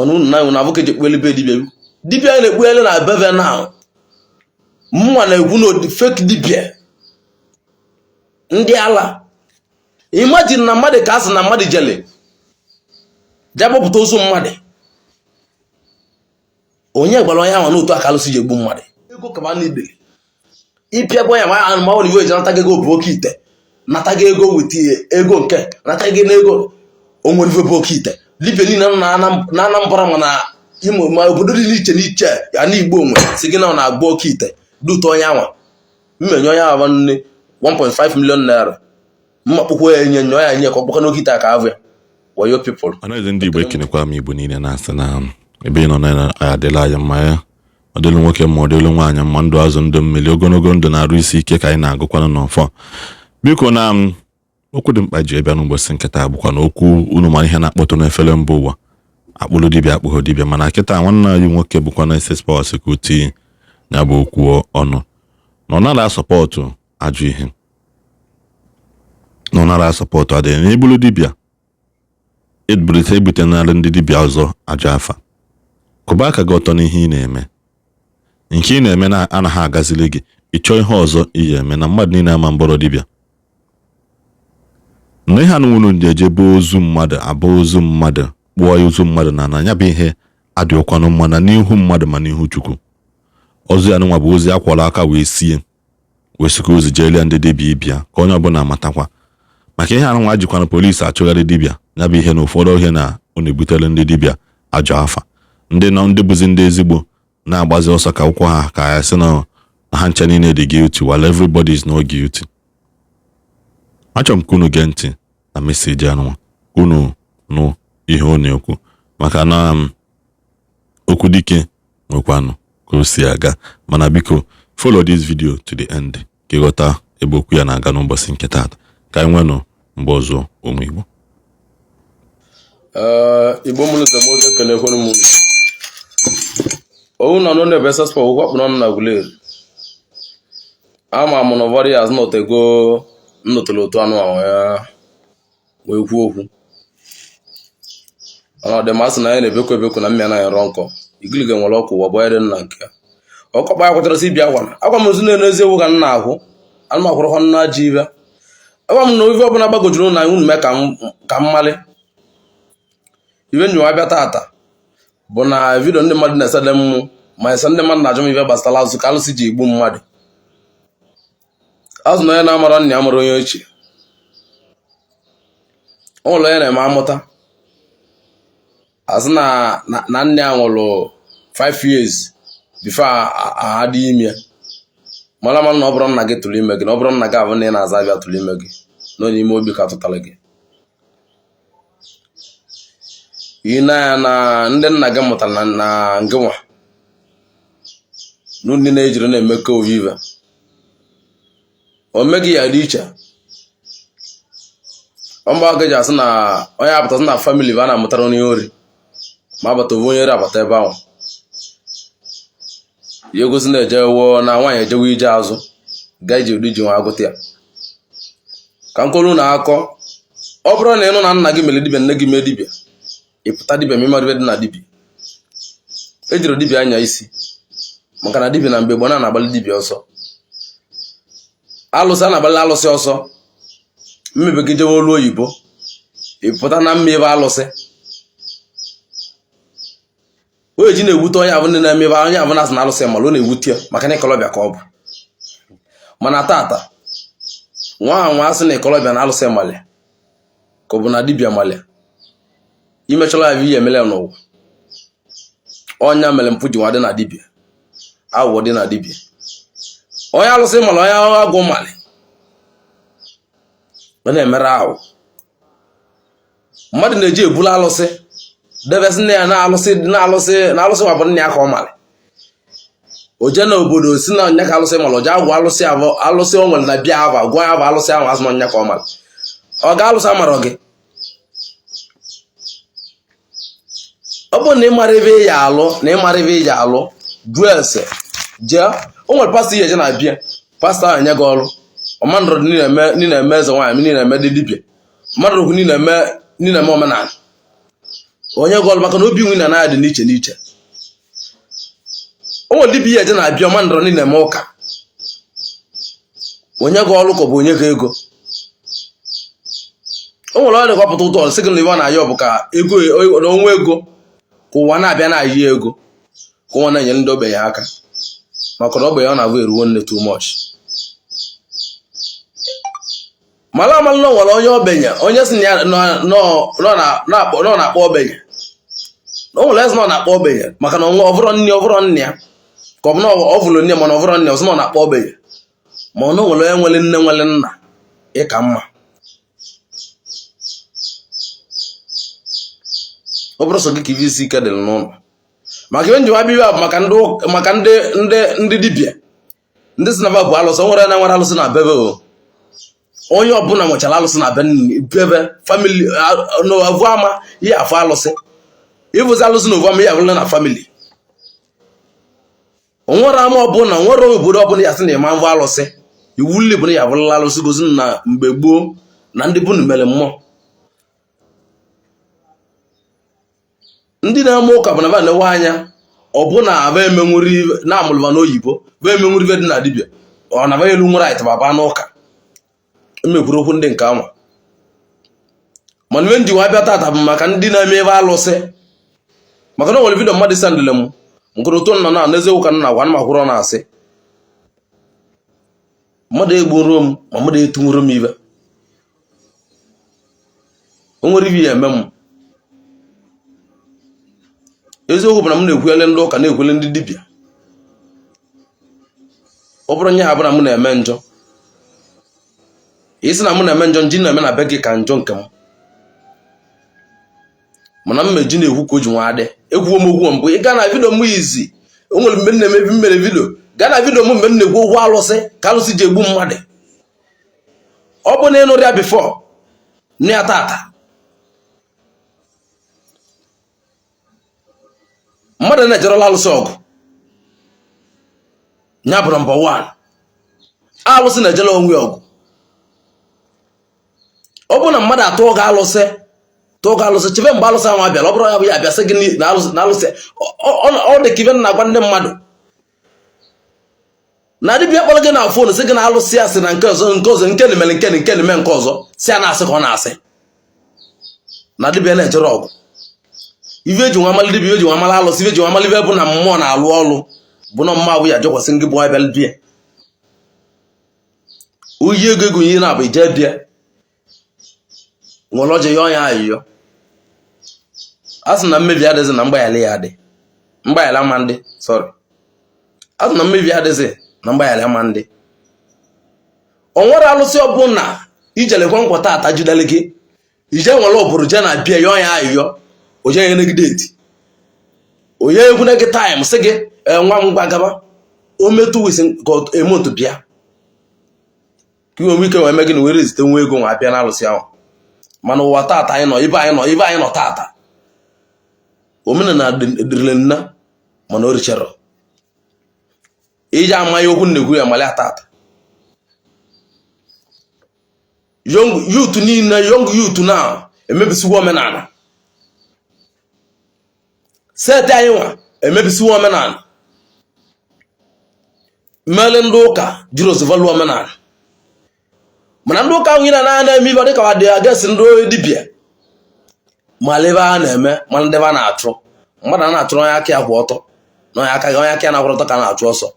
Mana unu na na abụ ka eji ekpughelị be dibịa. Dibịa na-ekpughelị na beve na mụnwa na-ekwu na fake dibịa ndị ala. Imagine na mmadụ ka a sị na mmadụ jele jee kpọpụta ozu mmadụ. Onye gwara onye ahụ n'otu aka alụsị ji egbu mmadụ ego kaba n'ibele ịpịagwa ya ma ma ọ na iwe eji nata gị ego bụ oke ite, nata gị ego wit ego nke nata gị n'ego. O nwere ife bụ oke ite. Dibịa niile nọ na Anambra ma na Imo ma obodo dị n'iche n'iche ya na Igbo nwe si gị na ọ na-agba oke ite dị ụtọ. Onye anwa mmenye onye ahụ nne 1.5 million naira mma kpụkwa ya nye nye ya nye ka ọ kpọkọ n'oke ite aka avụ ya wayo people. Ọhaneze ndị Igbo, ekenekwa m Igbo niile na-asị na ebe ị nọ na adịla anyị mma. Ya ọ dịlụ nwoke ma ọ dịlụ nwaanyị mma, ndụ azụ, ndụ mmiri, ogologo ndụ na-arụ isi ike ka anyị na-agụkwanụ n'ọfọ. Biko, na okwu dị mkpa ji bịa n'ụbọchị nke taa bụkwa na okwu unu mara ihe na-akpọtụ n'efere mba ụwa, akpụrụ dibịa, akpụghị dibịa. Mana kịta, nwanne anyị nwoke bụkwa na SS Power Security ya bụ okwu ọnụ na ọ nara a-support ajọ ihe, na ọ nara a-support adịghị na ibulu dibịa ebulite ebutenarị ndị dibịa ọzọ ajọ afa. Kwụba aka gị ọtọ n'ihe ị na-eme. Nke ị na-eme na anaghị agazili gị, ịchọọ ihe ọzọ ị ga-eme na mmadụ niile ama mbọrọ dibịa na ihe anụnwụnụ ji eje bụ ozu mmadụ, abụ ozu mmadụ, kpụọ ya ozu mmadụ na na ya bụ ihe adịghịkwanụ mma na n'ihu mmadụ ma n'ihu Chukwu. Ozu ya nụnwa bụ ozi akwọrọ aka wee sie wee sịka ozi jeelia ndị dibịa ịbịa ka onye ọbụla matakwa maka ihe anụnwa jikwana polisi achụgharị dibịa. Ya bụ ihe na ụfọdụ ihe na ọ na-ebutere ndị dibịa ajọ afa. Ndị nọ ndị bụzi ndị ezigbo na-agbazi ọsọ ka ụkwụ ha ka ya sị na ha ncha niile dị guilty, while everybody is not guilty. Achọrọ m ka unu gee ntị na message anụnwa, ka unu nụ ihe ọ na-ekwu, maka na okwu dike nwekwanụ ka o si aga. Mana biko, follow this video to the end ka ịghọta ebe okwu ya na-aga n'ụbọchị nke taata. Ka anyị nwenụ mgbe ọzọ, ụmụ Igbo. Ee, Igbo mụrụ nze m ozi, ekenekwere m unu. Owu nọ n'ụlọ ebe SS Power okwu akpụrụ ọnụ na Aguleri. Ama m na ụfọdụ ya azụ nọtego nnọtụrụ otu anụ ahụ ya wee kwuo okwu. Mana ọ dị masị na anyị na-ebekwu ebekwu na mmịa anaghị rọ nkọ. Igiliga nwere ọkụ ụwa bụ onye dị nna nke ya. Ọkọkpa ya kwetara sị bịa gwana agwa m ozu na-enu eziokwu ka m na-ahụ anụ m akwụrụkwa nna ajọ ibe. Agwa m na ife ọbụla gbagojuru na unu mee ka m malị ibe njiwa abịa tata bụ na video ndị mmadụ na-esede mmụ ma ese ndị mmadụ na-ajụ m ife gbasara azụ ka alụsị ji egbu mmadụ. Azụ na onye na-amara nna ya mara onye ochie. O nwere onye na-eme amụta azụ na nne ya nwụrụ 5 years before adị ime. Mara mara na ọ bụrụ nna gị tụrụ ime gị, na ọ bụrụ nna gị abụ na ị na-aza abịa tụrụ ime gị na onye ime obi ka tụtara gị. Ị na ya na ndị nna gị mụtara na ngịnwa na ndị na-ejiri na-emekọ ovive ome gị ya dị iche. Ọmgba aka ji asị na onye apụtasị na family bụ a na-amụtara onye ori ma abata ovu onye ori abata ebe ahụ ya egosi na-ejewo na nwaanyị ejewo ije azụ gaa ije ụdị ji nwa agụta ya. Ka m kwuru na akọ ọ bụrụ na ịnụ na nna gị mere dibịa, nne gị mee dibịa, ị pụta dibịa ma ịmara ibe dị na dibịa. Ejiri dibịa anya isi maka na dibịa na mgbe gboo na na-agbalị dibịa ọsọ. Alụsị a na-agbalị alụsị ọsọ. Mmebe gị jewe olu oyibo, ị pụta na mma ebe alụsị o ji na-ewute onye abụ ndị na-eme ebe onye abụ na-asị na alụsị mara ọ na-ewute ya maka na ịkọlọbịa ka ọ bụ. Mana tata nwa ahụ nwa asị na ịkọlọbịa na alụsị malịa ka ọ bụ na dibịa malịa imechala ya ihe emele ya n'ụwa. Ọnya mere mpụ ji nwa dị na dibịa, aghụghọ dị na dibịa. Onye alụsị mara, onye agwụ malị, ọ na-emere ahụ. Mmadụ na-eji ebulu alụsị debesị nne ya na alụsị na alụsị na alụsị nwa bụ nne ya ka ọ malị. O jee n'obodo si na ọnya ka alụsị malị, o jee agwụ alụsị abụ alụsị o nwere na bịa aba gwa ya bụ alụsị ahụ asị na ọnya ka ọ malị. Ọ ga alụsị amarọ gị. Ọ bụrụ na ị mara ebe ị ya alụ na ị mara ebe ị ya alụ, jụọ ese jee. O nwere pastọ ihe eje na bịa pastọ ahụ enye gị ọrụ. Ọmandụrụ ndị na-eme eze nwaanyị, ndị na-eme ndị dibịa, mmadụ okwu, ndị na-eme omenala. Onye gị ọlụ, maka na obi nwe na ya dị n'iche n'iche. O nwere dibịa ihe eje na-abịa ọma ndọrọ niile eme ụka, onye gị ọlụ ka ọ bụ onye gị ego. O nwere ọrịa kọpụta ụtọ, sị gị na iwe ọ na-ayọ bụ ka ego na onwe ego, ka ụwa na-abịa na-ayị ego, ka ụwa na-enyere ndị ogbenye aka, maka na ogbenye ọ na-abụ eruwo nne too much. Mara amala na nwere onye ogbenye, onye si na ya nọ na-akpọ ogbenye, na o nwere eze nọ na-akpọ ogbenye, maka na ọ bụrụ nne, ọ bụrụ nne ya, ka ọ bụ na ọ vụrụ nne, mana ọ bụrụ nne ọzọ nọ na-akpọ ogbenye. Ma ọ na nwere onye nwere nne, nwere nna, ịka mma. Ọ bụrụ sọ gị ka ife isi ike dị n'ụlọ, maka ihe njiwa bịa bụ maka ndị dibịa, ndị si na ba bụ alụsị. O nwere na nwere alụsị na bebe o, onye ọbụla nwechara alụsị na bebe family n'ovu ama ihe afụ alụsị, ịbụzi alụsị na ovu ama ihe abụla na family. Onwere ama ọbụla, nwere obodo ọbụla ya sị na ịma mvụ alụsị, iwu nli bụ na ya abụrụla alụsị, gozi na mgbe gboo na ndị bunu mere mmụọ. Ndị na-eme ụka bụ na ba na-ewe anya ọbụna aba emenwuri na amụlụba n'oyibo, ba emenwuri ibe dị na dibịa, ọ na ba elu nwere it baba n'ụka emekwuru okwu ndị nke ama. Mana iwe njiwa bịa tata bụ maka ndị na-eme ebe alụsị, maka na o nwere video mmadụ sendịrị m nkụrụ ụtụ nna na n'eziokwu ka nna gwa makwụrụ na-asị mmadụ egburu m, ma mmadụ etunwuru m ibe, o nwere ibe ya eme m. Eziokwu bụ na m na-ekwele ndị ụka, na-ekwele ndị dibịa, ọ bụrụ nye ha bụ na m na-eme njọ, isi na m na-eme njọ, nji na-eme na be gị ka njọ nke m. Mana m meji na-ekwu ka o ji nwa adị. Ekwuo m okwu mbụ, ị gaa na video m izi, o nwere mgbe m na-emebi mmere video, gaa na video m mgbe m na-ekwu okwu alụsị, ka alụsị ji egbu mmadụ. Ọ bụ na ị nụrụ ya before, nụ ya tata. Mmadụ na-ejerọla alụsị ọgụ, ya bụ number 1, alụsị na-ejere onwe ọgụ. Ọ bụrụ na mmadụ atụọ gị alụsị, tụọ gị alụsị, chebe mgbe alụsị ahụ abịara. Ọ bụrụ ya bụ ya abịa sị gị na alụsị, ọ dị ka ibe na-agwa ndị mmadụ na dibịa kpọrọ gị na phone sị gị na alụsị ya sị na nke ọzọ, nke ọzọ, nke na-emere, nke nke na-eme nke ọzọ, si ya na-asị ka ọ na-asị na dibịa na-ejere ọgụ. Ife eji nwa amali dibịa, ife eji nwa amali alụsị, ife eji nwa amali ife bụ na mmụọ na-alụ ọlụ, bụ na mmụọ abụ ya jọkwasị ngị bụ abịa bịa oyi ego ego ihe na-abụ ije bịa nwere ọjị ya ọnya ayịyọ. A sị na mmebi adịghị na mgbaghara ya adị, mgbaghara ama ndị, sorry, a sị na mmebi adịghị na mgbaghara ama ndị. O nwere alụsị ọbụla ijele kwe nkwa tata jidere gị, ije nwere ụbụrụ jee na bịa yọọ ya ayịyọ, oje nye gị date, onye ekwune gị time, sị gị nwa m ngwa gaba, o metụ wisi ka emotu bịa ka iwe nwee ike wee mee gị na were ezite nwa ego nwa abịa n'alụsị ahụ. Mana ụwa tata anyị nọ, ibe anyị nọ, ibe anyị nọ tata, omenala dịrịle nna, mana o richara iji amaghị okwu na-ekwu ya malịa tata. Young youth niile, young youth na emebisiwo omenala seti anyị nwa, emebisiwo omenala mere ndị ụka jiri ozivalu omenala. Mana ndị ụka ahụ na na-eme ibe dịka dị against ndị dibịa, mala ebe a na-eme, mana ndị a na-achụ mmadụ a na-achụrụ onye aka ya kwụ ọtọ na onye aka onye aka ya na-akwụrụ ọtọ ka a na-achụ ọsọ.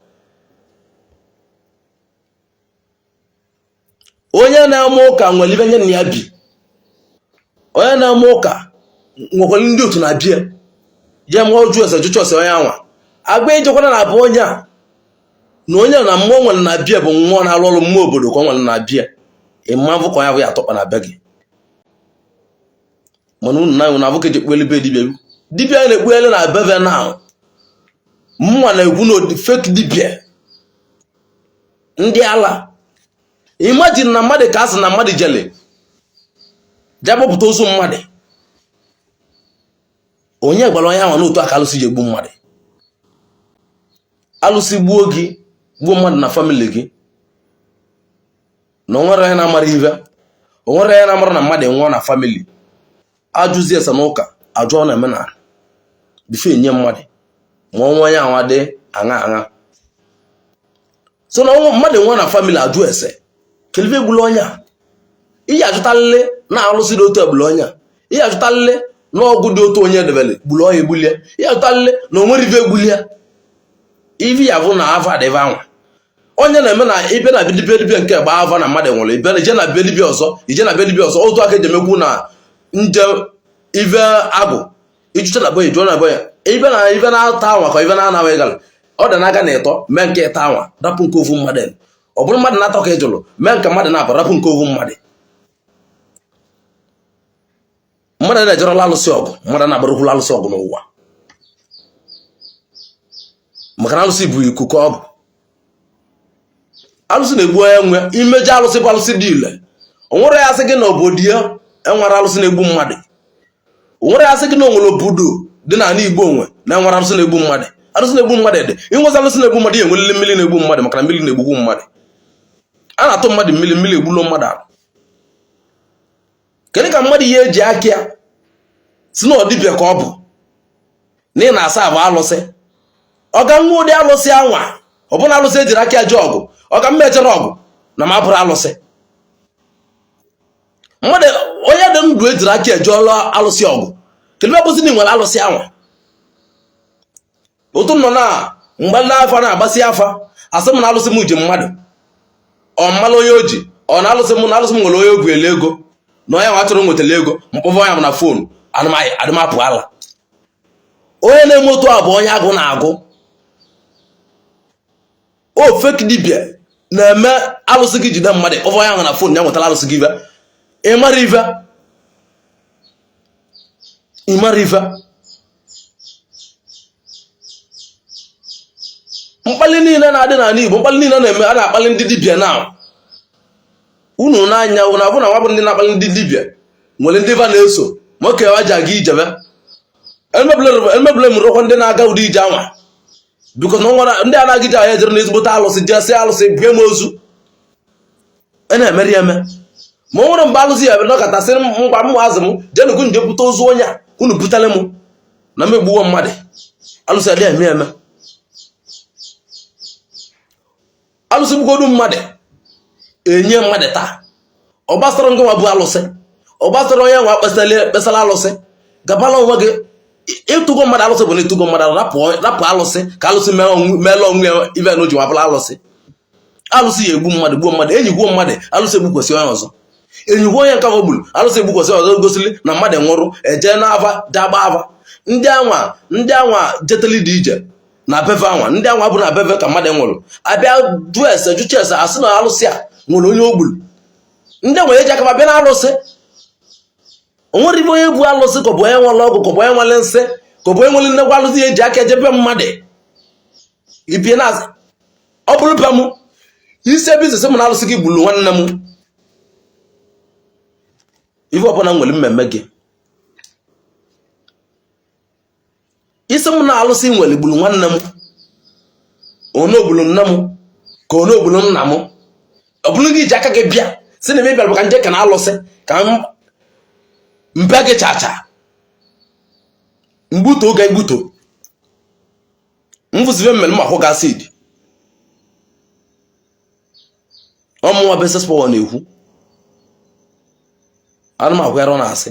Onye na-eme ụka nwere ibe nye na ya bi, onye na-eme ụka nwekwara ndị otu na-abịa jee mụọ jụ ese jụcha ose onye anwa agba ijekwana na abụ onye a na onye na mmụọ nwere na bịa bụ mmụọ na-alụ ọrụ mmụọ obodo ka ọ nwere na bịa ịma mvụ ka onye abụ ya atọkpa na be gị. Mana unu na unu abụ ka eji ekpeli be dibịa, dibịa na-ekpeli na beve na mụnwa na-ekwu na fake dibịa ndị ala. Imagine na mmadụ ka a sị na mmadụ jele jee kpọpụta ozu mmadụ, onye gwara onye ahụ n'otu aka alụsị ji egbu mmadụ. Alụsị gbuo gị, gbuo mmadụ na family gị, na onwere onye na-amara ive, onwere onye na-amara na mmadụ nwụọ na family, ajụzi ese n'ụka. Ajụọ na omenala before enye mmadụ ma ọnwụ onye anwa dị aṅa aṅa. So na ọnwụ mmadụ nwa na family, ajụ ese kele ife gburu onye a. Ihe ajụtalịlị na alụsị dị otu egburu onye a. Ihe ajụtalịlị na ọgwụ dị otu onye debere gburu onye egbulie. Ihe ajụtalịlị na o nwere ife egbulie. Ife ya bụ na afa dị ebe anwa onye na-eme na ịbịa na dibịa dibịa nke gbaa afa na mmadụ nwụrụ, ịbịa ije na be dibịa ọzọ, ije na be dibịa ọzọ. Otu aka eji emekwu na nje ife agụ ijucha na be jụọ na be ya. Ịbịa na ife na-ata anwa ka ife na-ana wee gara ọ dị n'aka na ịtọ mee nke ịta anwa, rapụ nke ofu mmadụ. Ọ bụrụ mmadụ na-atọ ka ị jụrụ, mee nke mmadụ na-abụ, rapụ nke ofu mmadụ. Mmadụ na-ejerọla alụsị ọgụ, mmadụ na-agbarukwula alụsị ọgụ n'ụwa, maka na alụsị bụ ikuku. Ọ bụ alụsị na-egbu onye nwe imejọ. Alụsị bụ alụsị dị ile. O nwere ya sị gị na obodo ya enwere alụsị na-egbu mmadụ. O nwere ya sị gị na onwere obodo dị n'ala Igbo onwe na enwere alụsị na-egbu mmadụ. Alụsị na-egbu mmadụ dị. Inwezi alụsị na-egbu mmadụ, ya enwelele mmiri na-egbu mmadụ, maka na mmiri na-egbukwu mmadụ. A na-atụ mmadụ mmiri, mmiri egbulo mmadụ ahụ. Kedu ka mmadụ ihe eji aka ya si na ọ dibịa ka ọ bụ na ị na-asa abụ alụsị? Ọ ga nwa ụdị alụsị anwa ọ bụla alụsị ejiri aka ya je ọgụ, ọ ga mma ejere ọgụ na ma bụrụ alụsị mmadụ onye dị ndụ ejiri aka eje ọlụ alụsị ọgụ. Kedu ebe bụzi na ị nwere alụsị anwa? Otu nọ na mgbe ndị afa na-agbasi afa, asị m na alụsị m ji mmadụ, ọ mmalụ onye o ji. Ọ na alụsị m na alụsị m nwere onye ogwu ele ego na onye nwa chọrọ nwetara ego mkpọfọ ya m na phone adịmapụ ala. Onye na-eme otu a bụ onye agụ na-agụ. O fake dibịa na-eme alụsị gị jide mmadụ, kpọfọ ya ahụ na phone, ya nwetara alụsị gị ife. Ịmara ife, ịmara ife. Mkpali niile na-adị n'ala Igbo, mkpali niile na-eme a na-akpali ndị dibịa na unu n'anya na abụ na nwa bụ ndị na-akpali ndị dibịa nwere ndị va na-eso nwoke wa ji aga ijebe. Emebule m rụkwa ndị na-aga ụdị ije anwa, because na nwere ndị a na-aga ije ahụ ejere na ezigbote alụsị jee sị alụsị bue m ozu. A na-emeri eme ma o nwere mgbe alụsị ya nọkọta sị ngwa m azụ m jenugwu nje bute ozu onye a unu butere m na m egbuwo mmadụ. Alụsị adịghị eme eme. Alụsị gbugodu mmadụ enye mmadụ taa, ọ gbasara ngị nwa bụ alụsị, ọ gbasara onye nwa kpesara alụsị. Gabala onwe gị. Ịtụgo mmadụ alụsị bụ na ịtụgo mmadụ. Rapụ alụsị ka alụsị meela onwe ya ive na o ji wabụla alụsị. Alụsị ya egbu mmadụ, gbuo mmadụ, enyi gbuo mmadụ, alụsị egbukwesị onye ọzọ, enyi gbuo onye nke ahụ gburu, alụsị egbukwesị ọzọ. Gosili na mmadụ nwụrụ, eje n'ava dagba ava. Ndị anwa jeteli dị ije na beve anwa, ndị anwa bụ na beve ka mmadụ nwụrụ, abịa jụọ ese, jụcha ese, asị na alụsị a nwere onye o gburu. Ndị nwere eji aka bịa na alụsị. O nwere ibe onye bụ alụsị, ka ọ bụ onye nwere ọgwụ, ka ọ bụ onye nwere nsị, ka ọ bụ onye nwere nnekwa alụsị ya eji aka ejebe mmadụ ibie na ọ bụrụ be m isi ebe isisi m na alụsị gị gburu nwanne m. Ife ọbụla nwere mmemme gị isi m na alụsị nwere gburu nwanne m, onye ogburu nne m, ka onye ogburu nna m, ọ bụrụ gị ji aka gị bịa si na ebe bịara bụ ka nje ka na alụsị ka mbe gị chacha mgbuto oge mgbuto mfụzibe mmere m ahụ ga acid. Ọmụnwa bụ SS Power na-ekwu anụ m akwere na asị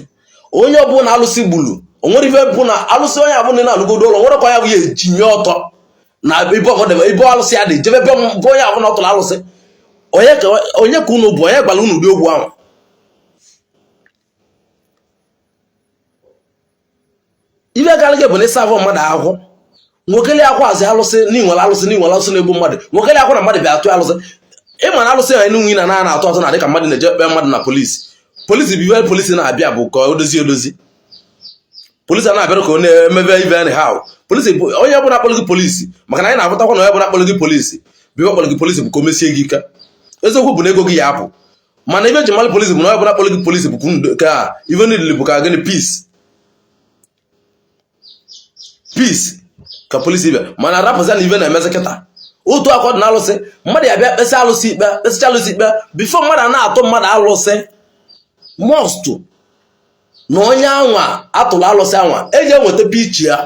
onye ọbụla alụsị gburu, o nwere ife bụ na alụsị onye abụla na-alụgodo ụlọ nwere ka onye abụ ya ejinye ọtọ na ibe ọbụla ibe alụsị ya dị jebe be bụ onye abụla ọ tụrụ alụsị. Onye ka unu bụ? Onye gwara unu ụdị okwu ahụ? Ife gara gị bụ na ịsa afọ mmadụ ahụ nwokele akwa azị alụsị na inwere alụsị, na inwere alụsị na-egbu mmadụ. Nwokele akwa na mmadụ bịa atụ alụsị. Ịma na alụsị ya enugwu na na atụ atụ na dịka mmadụ na-eje kpee mmadụ na polisi. Polisi bụ ife polisi na-abịa bụ ka o dozie edozi. Polisi a na-abịara ka ọ na-emebe ife anyhow. Polisi bụ onye ọbụla akpọrọ gị polisi, maka na anyị na-afụtakwa na onye ọbụla akpọrọ gị polisi bụ ife akpọrọ gị polisi bụ ka o mesie gị ike. Eziokwu bụ na ego gị ya apụ, mana ife eji mara polisi bụ na onye ọbụla akpọrọ gị polisi bụ ka ife niile bụ ka gịnị? Peace, peace ka polisi bịa. Mana rapụzia na ife na-emezi kịta otu akwa dị na alụsị mmadụ ya bịa kpesị alụsị ikpe, kpesịcha alụsị ikpe. Before mmadụ a na-atụ mmadụ alụsị, must Na onye anwa atụrụ alụsị anwa eji enweta picture ya,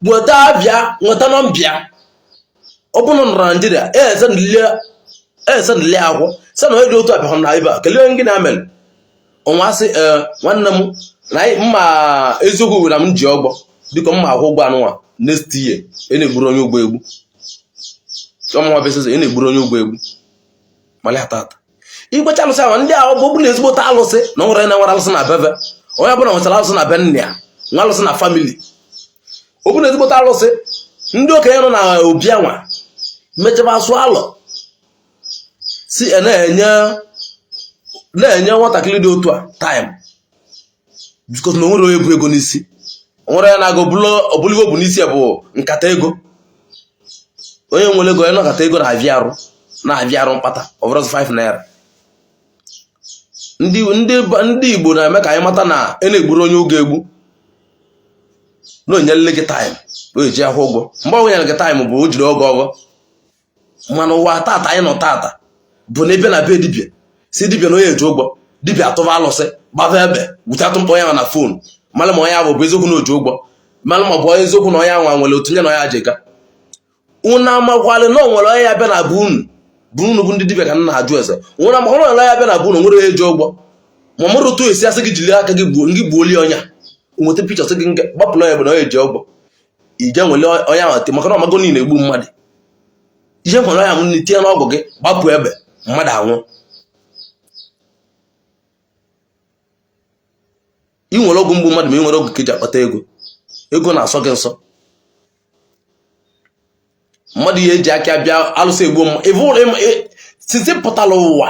nweta afa ya, nweta nọmba ya. Ọ bụrụ na Naijiria esendịli akwụkwọ sị na onye dị otu abịahụ na ebe a kelee onye gị na-amere ọnwa sị ee nwanne m na mma eziokwu were m ji ụgwọ biko mma akwụ ụgwọ anụnwa next year. E na-egburu onye ụgwọ egbu ọmụnwa besịsị e na-egburu onye ụgwọ egbu malị tata igwecha alụsị ahụ ndị ahụ bụ na ezigbote alụsị na nwere na nwere alụsị na be be onye ọbụla nwechara alụsị na be nna ya, nwe alụsị na family. Ọ bụ na ezigbote alụsị, ndị okenye nọ na obi anwa mechaba asụ alọ si na-enye na-enye nwatakịrị dị otu a time, because na onwere onye bụ ego n'isi, onwere ya na-aga ọbụligo bụ n'isi ya bụ nkata ego. Onye nwere ego, onye nọkata ego na-abịa arụ na-abịa arụ mkpata ọ bụrụ 5 naira. Ndị ndị ndị Igbo na-eme ka anyị mata na e na-egburu onye ụgwọ egbu na onyelele gị time o eji akwụ ụgwọ. Mgbe ọ nyere gị time bụ o jiri oge ọgọ. Mana ụwa tata anyị nọ tata bụ na ebe na be dibịa si dibịa na onye eji ụgwọ, dibịa atụba alụsị, gbava ebe wute atụ mkpọ ya na phone, mara ma onye ahụ bụ eziokwu na oji ụgwọ, mara ma ọ bụ eziokwu na onye anwa nwere otu nye na onye aji ga. Unu amakwalị na o nwere onye ya bịa na be unu bụ unu bụ ndị dibịa ka nna ajụ ese. Unu amakwalị na onye ya bịa na be unu nwere onye ji ụgwọ, ma mụrụ otu esi asị gị jiri aka gị gbuo gị gbuolie onye a nweta picture sị gị nke gbapụrụ onye bụ na onye ji ụgwọ, ije nwere onye ahụ maka na ọmago niile egbu mmadụ. Ihe nwere onye ahụ tinye n'ọgwụ gị gbapụ ebe mmadụ anwụ. Ị nwere ọgwụ mgbu mmadụ, ma ị nwere ọgwụ ka eji akpata ego. Ego na-asọ gị nsọ. Mmadụ ihe eji aka bịa alụsị egbuo sisi pụtara ụwa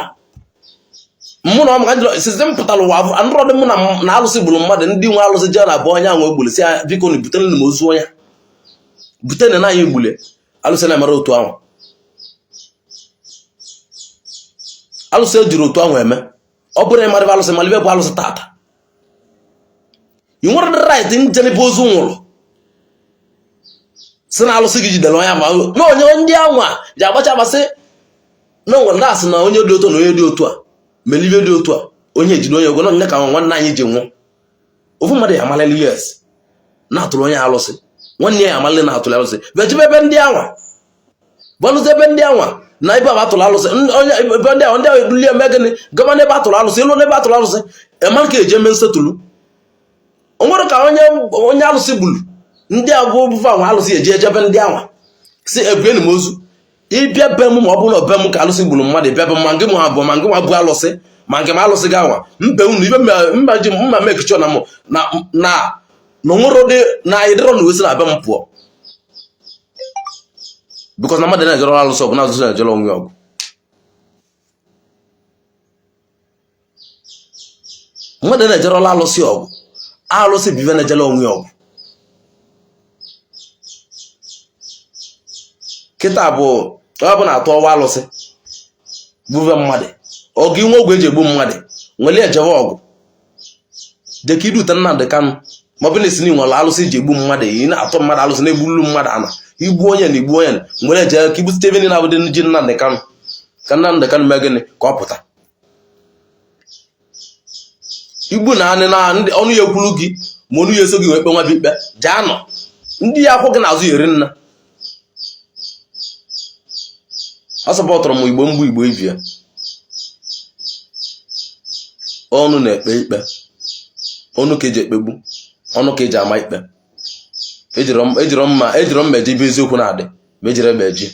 mụ na ọmaka sisi m pụtara ụwa anụrọ dị mụ na alụsị gburu mmadụ. Ndị nwe alụsị jee na abụọ onye ahụ egburu si ya biko na butere m ozu onye butere na anyị egbule. Alụsị na-emere otu ahụ, alụsị ejiri otu ahụ eme. Ọ bụrụ ịmarịba alụsị malibe bụ alụsị tata, ị nwere the right njenebe ozu nwụrụ si na alụsị gị jidere onye ma na onye ndị anwa ji agbacha agbasị na nwere na-asị na onye dị otu na onye dị otu a melibe dị otu a onye ejide onye ogo na onye ka nwanne anyị ji nwụọ. Ofu mmadụ ya amalili yes na-atụrụ onye alụsị, nwanne ya amalili na-atụrụ alụsị, bejebe ebe ndị anwa gbalụzi ebe ndị anwa na ebe ahụ atụrụ alụsị onye ebe ndị ahụ ndị ahụ ebuli eme gịnị gaba n'ebe atụrụ alụsị ịlụ n'ebe atụrụ alụsị ema ka eji eme nsetụlụ. O nwere ka onye onye alụsị gburu ndị abụ bụfa anwa alụsị eji ejebe ndị anwa si ebuenu m ozu ịbịa be m, ma ọ bụrụ na be m ka alụsị gburu mmadụ, ịbịa be m, ma ngị m abụọ, ma ngị nwa bụ alụsị, ma nke m alụsị gị anwa mbe unu ibe mma ji mma mekichọ na mụ na na na onwere ụdị na anyị dịrọ na wesi na be m pụọ, because na mmadụ na-ejere alụsị ọgụ na alụsị na-ejere onwe ọgụ. Mmadụ na-ejerọla alụsị ọgụ, alụsị bụ ife na-ejere onwe ọgụ. Kịta bụ ọ bụ na-atụ ọwa alụsị gbuve mmadụ ọgụ, inwe ọgwụ eji egbu mmadụ nwere ejebe ọgụ dịka idute Nnamdị Kanụ, ma ọ bụ na esi na nwere alụsị ji egbu mmadụ, ị na-atụ mmadụ alụsị na-egbulu mmadụ ana igbu onye na igbu onye nwere eje ka igbusite ebe niile abụdị ji Nnamdị Kanụ, ka Nnamdị Kanụ mee gịnị ka ọ pụta igbu na anị na ndị ọnụ ya ekwuru gị ma ọnụ ya eso gị wee kpe nwa bụ ikpe jee nọ ndị ya akwụ gị n'azụ ya eri nna. Ọ sọpọtụrụ m Igbo mgbu Igbo ibie ọnụ na-ekpe ikpe, ọnụ ka eji ekpegbu, ọnụ ka eji ama ikpe. Ejiro mma ejiro mma eji ebe eziokwu na-adị ma ejiri egbe eji.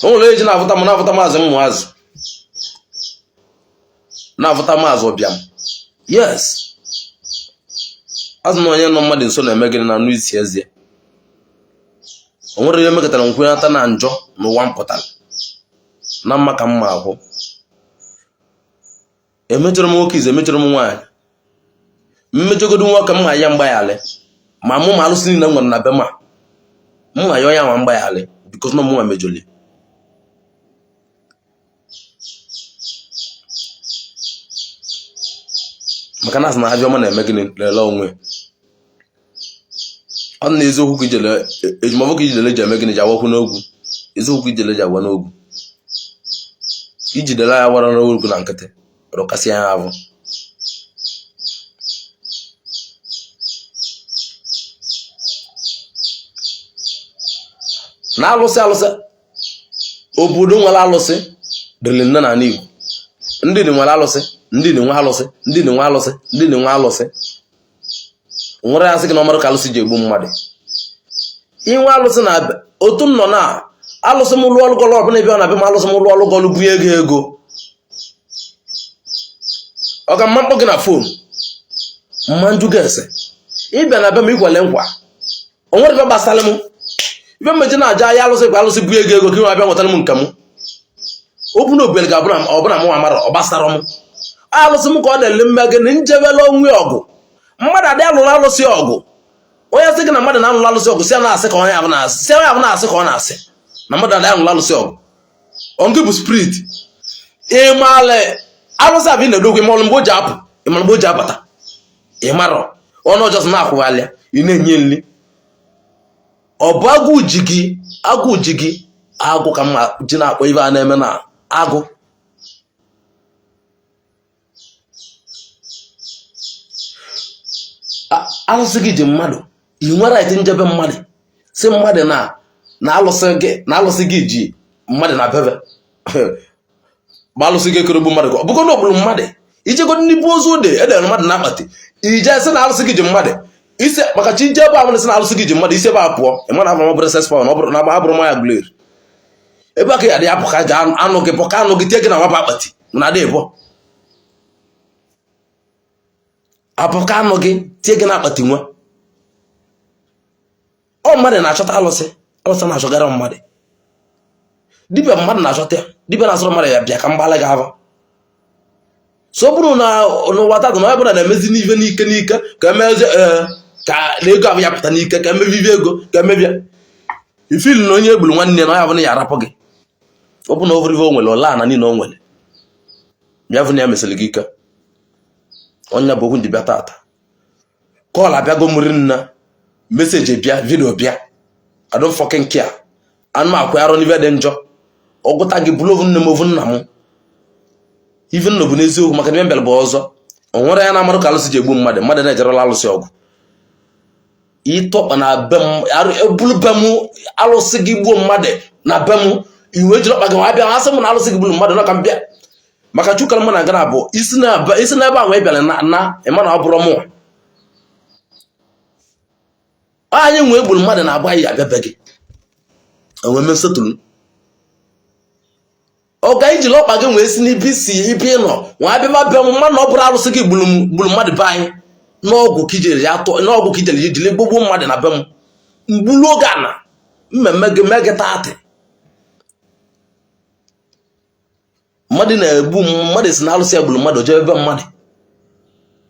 O nwere eji na-afụta m na-afụta maazị mmụazị na-afụta maazị ụbịam. Yes, azụ na onye nọ mmadụ nso na-eme gịnị na anụ isi ezie. O nwere ihe mekọtara nkwenata na njọ n'ụwa m pụtara na mma ka mma ahụ. Emechọrọ m nwoke ize, emechọrọ m nwaanyị, mmechọgodo nwoke m ma ya mgbaghalị, ma mụ ma alụsị niile m nwere na be ma m ma ya onye anwa mgbaghalị, because na mụnwa mejọli. Maka na asị na abịa ọma na-eme gịnị lele onwe ọ na eziokwu ka ijele ejimọfọ ka ijidele ji eme gịnị ji awakwu n'ogwu. Eziokwu ka ijele ji awa n'ogwu, ijidele ya wara n'ogwu na nkịtị. Rụkasịa ya ahụ. Na alụsị alụsị obodo nwere alụsị dịrị nne na Igbo. Ndị na nwere alụsị, ndị na nwe alụsị, ndị na nwe alụsị, ndị na nwe alụsị. Nwere asị gị na ọmarụ ka alụsị ji egbu mmadụ. Inwe alụsị na otu m nọ na alụsị m lụọ ọlụ gọlụ ọbụla ebe ọ na-abịa m alụsị m lụọ ọlụ gọlụ bunye ego ego. Ọ ga mma mkpọ gị na phone mma njụ gị ese ịbịa na be m ikwele nkwa o nwere ife gbasara m ife mmeji na-aja ahịa alụsị kwa alụsị bunye ego ego ka ị abịa nwetara m nke m okwu na obere ga-abụ na ọbụna mụ amara ọ gbasara m alụsị m ka ọ na-ele mme gị na njebela onwe ọgụ mmadụ adị alụrụ alụsị ọgụ onye sị gị na mmadụ na-alụrụ alụsị ọgụ si ya na-asị ka onye ahụ na-asị si onye ahụ na-asị ka ọ na-asị na mmadụ adị alụrụ alụsị ọgụ ọ bụ spirit ịmalị alụsị abụ ị na-edogwe ịmalụ mgbe o ji apụ ịmalụ mgbe o ji abata ịmarọ ọnụ ọjọọ sị na-akwụghalịa ị na-enye nri ọ bụ agụ ji gị agụ ji gị agụ ka mma ji na-akpọ ife a na-eme na agụ alụsị gị ji mmadụ ị nwere right njebe mmadụ si mmadụ na na alụsị gị na alụsị gị ji mmadụ na bebe ma alụsị gị ekeregbu mmadụ ka ọ bụgo na ogburu mmadụ ijego n'ibu ozu ode edere mmadụ na akpati ije sị na alụsị gị ji mmadụ ise maka chi ije ebe ahụ sị na alụsị gị ji mmadụ isi ebe a pụọ ị ma na abụrụ bụrụ ses power na ọ bụrụ na abụrụ maya glori ebe aka ya dị apụ ka ga anụ gị bọ ka anụ gị tie gị na nwaba akpati na adị ịbọ apụ ka anụ gị tie gị na akpati nwa ọ mmadụ na-achọta alụsị alụsị na-achọgara mmadụ dibịa mmadụ na-achọta ya dibịa na-asọrọ mmadụ ya bịa ka m gbalị gị afa so ọ bụrụ na n'ụwa tata na onye ọbụla na-emezi n'ife n'ike n'ike ka emezi ee ka na ego ahụ ya pụta n'ike ka emebibi ego ka emebia ifili na onye egburu nwanne na onye abụna ya arapụ gị ọ bụ na ọ bụrụ ife o nwere ọla na niile o nwere bịa vụ na ya mesịrị gị ike onye bụ okwu ndị bịa tata call abịago mụrụ nna message bịa video bịa I don't fucking care anụ m akwa arụ n'ife dị njọ ọgụta gị bụrụ ovu nne m ovu nna m ife nna bụ n'eziokwu maka na ihe mbịara bụ ọzọ o nwere ya na-amarụ ka alụsị ji egbu mmadụ mmadụ na-ejerela alụsị ọgụ ịtọkpa na be m bụrụ be m alụsị gị gbuo mmadụ na be m iwe jiri ọkpa gị nwa bịa asị m na alụsị gị gburu mmadụ na ka m bịa maka chukara mụ na gana bụ isi n'ebe ahụ ị bịara na na ịma na ọ bụrụ mụ anyị nwee gburu mmadụ na-agba ya abịa be gị enwe me setụlụ ọga ijiri ọkpa gị wee si n'ibi si ibe ị nọ nwa abịaba bịa m mmadụ na ọ bụrụ alụsị gị gburu gburu mmadụ be anyị n'ọgwụ ka ijere ya tụọ n'ọgwụ ka ijere ya jiri gbogbo mmadụ na be m mgbulu oge ana mmemme gị mee gị taatị mmadụ na-egbu mmadụ si na alụsị ya gburu mmadụ jebe ebe mmadụ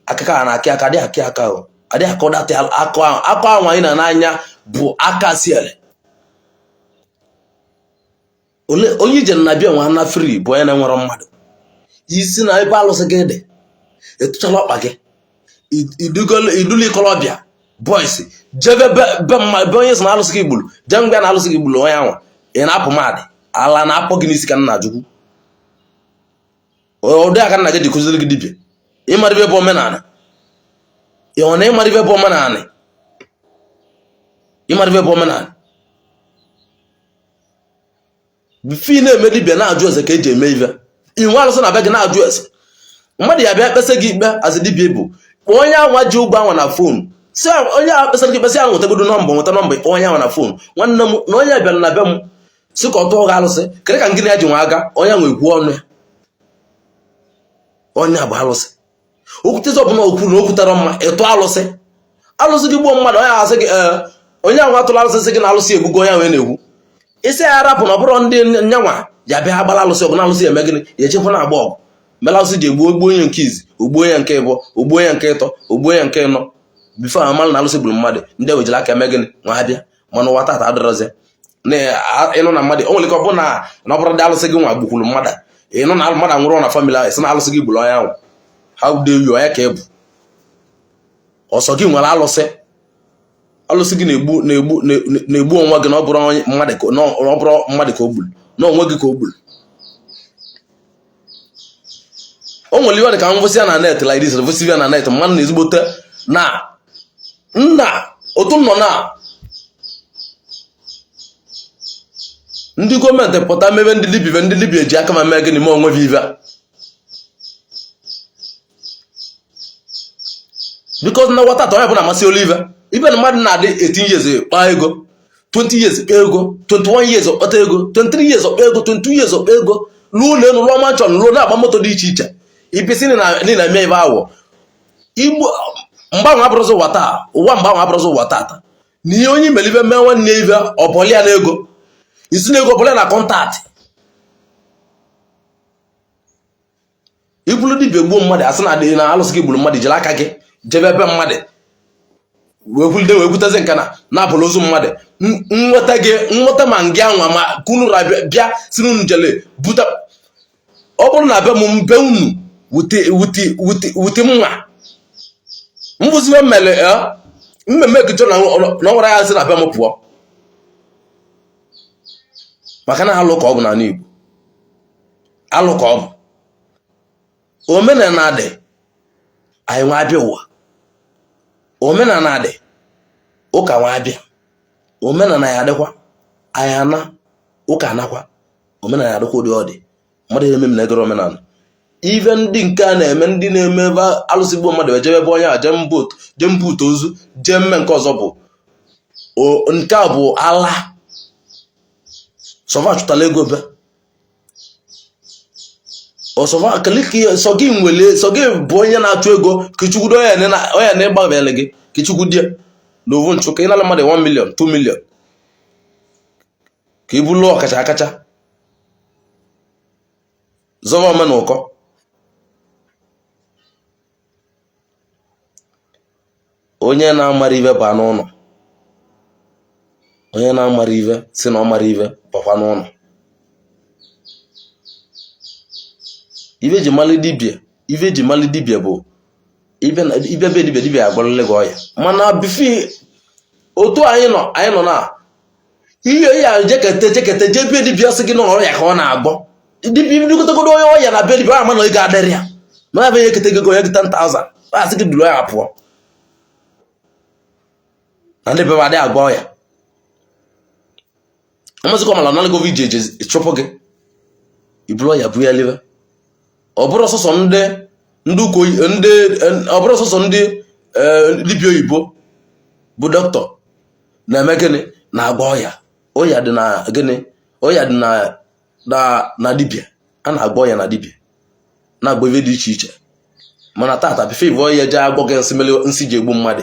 akụkọ a na-akị aka adịghị akị aka o adịghị akọ datị akọ akọ ahụ anyị na n'anya bụ aka siele ole onye ije na bịa nwa na free bụ onye na-enwere mmadụ isi na ebe alụsị gị dị etụchala ọkpa gị idula ikolobịa boys jebe be mma be onye si na alụsị gị gburu jee mgbe na alụsị gị gburu onye ahụ ị na-apụ madị ala na-apụ gị n'isi ka nna jukwu ụdị aka nna gị ji kụziri gị dibịa ịmara ibe bụ omenala ọ na ịmara ibe bụ omenala ịmara ibe bụ omenala before na-eme dibịa na-ajụ ese ka eji eme ife inwe alụsị na be gị na-ajụ ese mmadụ ya bịa kpesa gị ikpe azị dibịa bụ kpọọ onye anwa ji ụgwọ anwa na phone si onye ahụ kpesara gị ikpe si ahụ nwetagodo nọmba nweta nọmba kpọọ onye anwa na phone nwanne m na onye bịara na be m si ka ọ tụọ gị alụsị kedu ka ngịnị ya ji nwa aga onye nwe ekwu ọnụ ya onye bụ alụsị okwutezi ọbụla okwu na okwutara mma ịtụ alụsị alụsị gị gbuo mmadụ onye asị gị ee onye ahụ atụrụ alụsị sị gị na alụsị egbugo onye ahụ na-egwu isi ya rapụ na ọ bụrụ ndị nyanwa ya bịa agbara alụsị ọgụ na alụsị eme gịnị ya echekwa na agba ọgụ mere alụsị ji egbuo ogbuo onye nke izi ogbuo onye nke ịbụọ ogbuo onye nke ịtọ ogbuo onye nke ịnọ before amalụ na alụsị gburu mmadụ ndị ewejiri aka eme gịnị nwa ha bịa mana ụwa tata adịrọzi na ịnụ na mmadụ o nwere ike ọ bụ na na ọ bụrụ ndị alụsị gị nwa gbukwuru mmadụ ịnụ na mmadụ nwụrụ na family ahụ ị sị na alụsị gị gburu onye ahụ how dare you onye ka ị bụ ọsọ gị nwere alụsị alụsị gị na-egbu na-egbu na-egbu onwe gị na ọ bụrụ mmadụ ka na ọ bụrụ mmadụ ka o gburu na onwe gị ka o gburu. O nwere iwe dị ka m vụsịa na net like this, vụsịa na net mmadụ na ezigbote na nna otu nọ na ndị gọọmenti pụta mebe ndị dibịa, ndị dibịa eji aka ma mee gịnị mee onwe ive, because na nwata onye ọbụla amasị olu ive ibe na mmadụ na-adị 18 years kpaa ego, 20 years kpaa ego, 21 years ọkpata ego, 23 years ọkpa ego, 22 years ọkpa ego, lụọ ụlọ elu, lụọ mansion, lụọ na-agba moto dị iche iche. Ibisi na na-eme ibe awọ igbo mgbanwe abụrụzi ụwa taa, ụwa mgbanwe abụrụzi ụwa taata na ihe onye mere ibe mee nwanne ibe ọbọlịa na ego isi na ego ọbọlịa na contact. Ibulu dibịa gbuo mmadụ, asị na adịghị na alụsị gị gburu mmadụ, jiri aka gị jebe ebe mmadụ wee kwulide wee kwutezi nke na na-abụla ozu mmadụ nweta gị nweta ma ngị anwa ma kunu bịa si n'unu jele bute. Ọ bụrụ na be m mbe unu wute mma mbụzibe mmele mmemme ekichọ na ọ nwere ya si na be m pụọ, maka na alụ ka ọ bụ n'ala Igbo, alụ ka ọ bụ omenala dị anyị nwa abịa ụwa, omenala dị ụka nwa abịa, omenala ya adịkwa anyị ana ụka anakwa, omenala ya adịkwa ụdị ọ dị. Mmadụ eme m na-egere omenala ive ndị nke a na-eme, ndị na-eme ebe alụsị gbuo mmadụ ejebe ebe onye a jee mbute ozu jee mme nke ọzọ bụ nke a bụ ala sọva chụtala ego be ọsọva keliki sọ gị nwere sọ gị bụ onye na-achụ ego ka ichukwudo onye na-ịgbabele gị ka ichukwudie na ovu nchụ ka ị nara mmadụ 1 million, 2 million ka ị bụrụ ọkacha akacha zọba omenụkọ. Onye na-amara ive baa n'ụlọ, onye na-amara ive si na ọ mara ive bakwa n'ụlọ. Ive ji mali dibịa, ive ji mali dibịa bụ ịbịa be dibịa, dibịa agwọrịrị gị ọya. Mana before otu anyị nọ, anyị nọ na ihe ya jekete jekete jee be dibịa sị gị na ọrịa ka ọ na-agwọ. Dibịa ibidogotegodo onye ọya na be dibịa ama na ego adịrị ya, mana ebe ya ekete ego ya gị 10,000 asị gị duru ya pụọ na ndị bebe adịghị agwọ ọya. Ọmazikọ mala na gọva iji eje chụpụ gị iburu ọya bụ ya live. Ọ bụrụ sọsọ ndị ndị ụka ndị ọ bụrụ sọsọ ndị dibịa oyibo bụ dọkịta na-eme gịnị na-agwọ ọya. Ọya dị na gịnị? Ọya dị na na dibịa, a na-agwọ ọya na dibịa, na-agwọ ife dị iche iche. Mana tata before ịbụ ọya jee agwọ gị nsị mere nsị ji egbu mmadụ,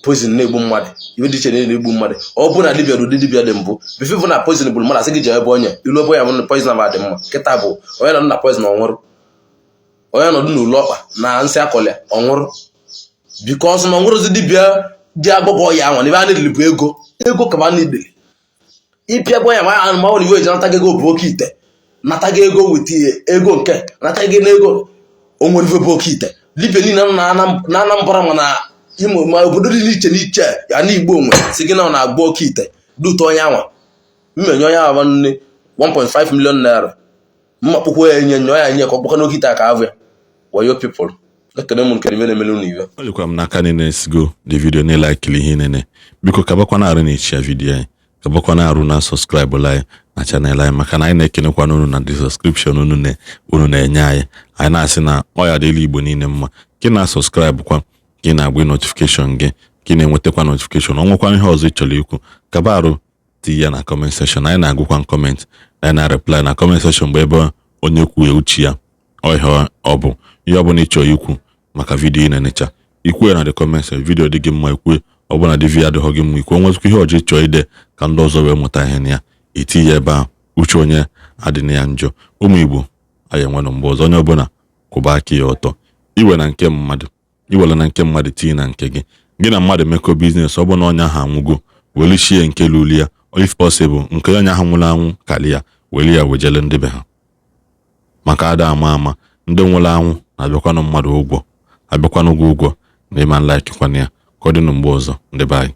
poison na-egbu mmadụ, ife dị iche na-egbu mmadụ. Ọ bụ na dibịa ụdị dibịa dị mbụ before ịbụ na poison gburu mmadụ, asị gị jee ebe onye ilu ebe ya bụ na poison ma dị mma. Kịta bụ onye nọ na poison ọ nwụrụ, onye nọdụ n'ụlọ ọkpa na nsị akọlịa ọ nwụrụ, because na ọ nwụrụzi dibịa ji agwọ ọya anwa. N'ibe a na-edili bụ ego, ego ka ba na-edili ịpịagwa ya ma ma ọ na iwe eji nata gị ego bụ oke ite, nata gị ego weta ego nke nata gị n'ego. O nwere ife bụ oke ite dibịa niile nọ na Anambra ma na Imo ma obodo dị n'iche n'iche ya na Igbo onwe si gị na ọ na-agwọ oke ite dị ụtọ. Onye anwa mmenye onye ahụ nne 1.5 million naira mma kpụkwa ya enye nye ya nye ka ọ kpọkọ n'oke ite aka avụ ya wayo people. Ekene m nke ibe na-emere unu ibe. Ọ dịkwa m n'aka niile esigo the video niile akili ihe nene. Biko kabakwa na-arụ na ichia video anyị, kabakwa na-arụ na subscribe anyị na channel anyị, maka na anyị na-ekenekwa unu na the subscription unu na unu na-enye anyị. Anyị na-asị na ọ ya dịla Igbo niile mma. Ka ị na-subscribe kwa, ka ị na-agba notification gị, ka ị na-enwetakwa notification. Ọ nwekwa ihe ọzọ ị chọrọ ikwu, kaba arụ tinye ya na comment section. Anyị na-agụkwa comment, anyị na-reply na comment section bụ ebe onye kwuo uche ya. Ọ ihe ọ bụ ihe ọbụla ị chọrọ ikwu maka video ị na-enecha, ikwu ya na the comment section. Video dị gị mma, ikwue. Ọ bụla dị video adịghị gị mma, ikwu. Nwezikwa ihe ọjọọ ịchọ ide ka ndị ọzọ wee mụta ihe na ya, eti ya ebe ahụ. Uche onye adị ya njọ. Ụmụ Igbo, anyị enwenụ mgbe ọzọ. Onye ọbụla kwụba aka ya ọtọ. Iwe na nke mmadụ, iwere na nke mmadụ tinye na nke gị. Gị na mmadụ mekọ business, ọ bụ na onye ahụ anwụgo, were shie nke lụrụ ya, if possible nke onye ahụ nwụrụ anwụ karịa, were ya wejele ndị be ha, maka ada ama ama ndị nwụrụ anwụ na-abịakwanụ mmadụ ụgwọ, abịakwanụ gị ụgwọ na ịma nlikekwana ya. Ka ọ dị mgbe ọzọ, ndị be anyị.